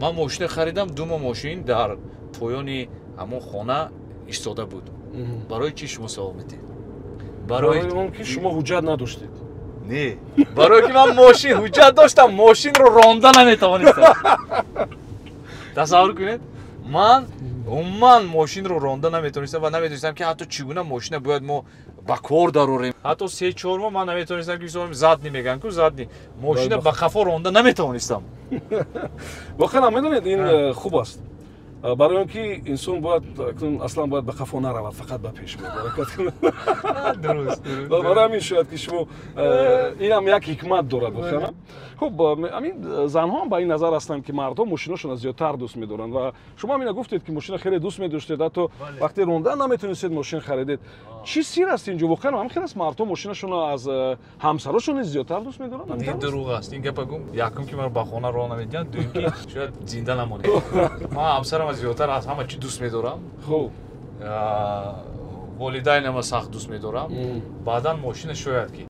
Ман мошина харидам, 2 моҳ мошин дар поёни ҳамон хона истода буд. Барои чӣ шумо савол медиҳед? Барои он ки шумо ҳуҷҷат надоштед. Не, барое ки ман мошин ҳуҷҷат доштам, мошинро ронда наметавонистам. Тасаввур кунед, ман умуман мошинро ронда наметавонистам ва наметавонистам, ки ҳатто чӣ гуна мошина бояд мо ба кор дарорем. Ҳатто 3-4 моҳ ман наметавонистам, ки задний мегӯянд ку, задний, мошина ба қафо ронда наметавонистам. Воқеан, медонед, ин хуб аст, барои он ки инсон бояд аслан бояд ба қафо наравад, фақат ба пеш мебарад. Барои ҳамин шояд ки шумо инам як ҳикмат дорад воқеан. Хуб, ҳамин занҳо ҳам ба ин назар ҳастанд, ки мардҳо мошиношонро зиёдтар дӯст медоранд, ва шумо ҳам ина гуфтед, ки мошина хеле дӯст медоштед, ҳатто вақте ронда наметонистед, мошин харидед. Чӣ сир аст инҷо? Воқеан ҳам хел аст, мардҳо мошинашонро аз ҳамсарошон низ зиёдтар дӯст медоранд? Ин дурӯғ аст. Ин гапа гум. Якум, ки маро ба хона роҳ намедиҳанд, дуюм, ки шояд зинда намонед. Ман ҳамсарама зиёдтар аз ҳама чӣ дӯст медорам. Волидайнама сахт дӯст медорам, баъдан мошина шояд ки.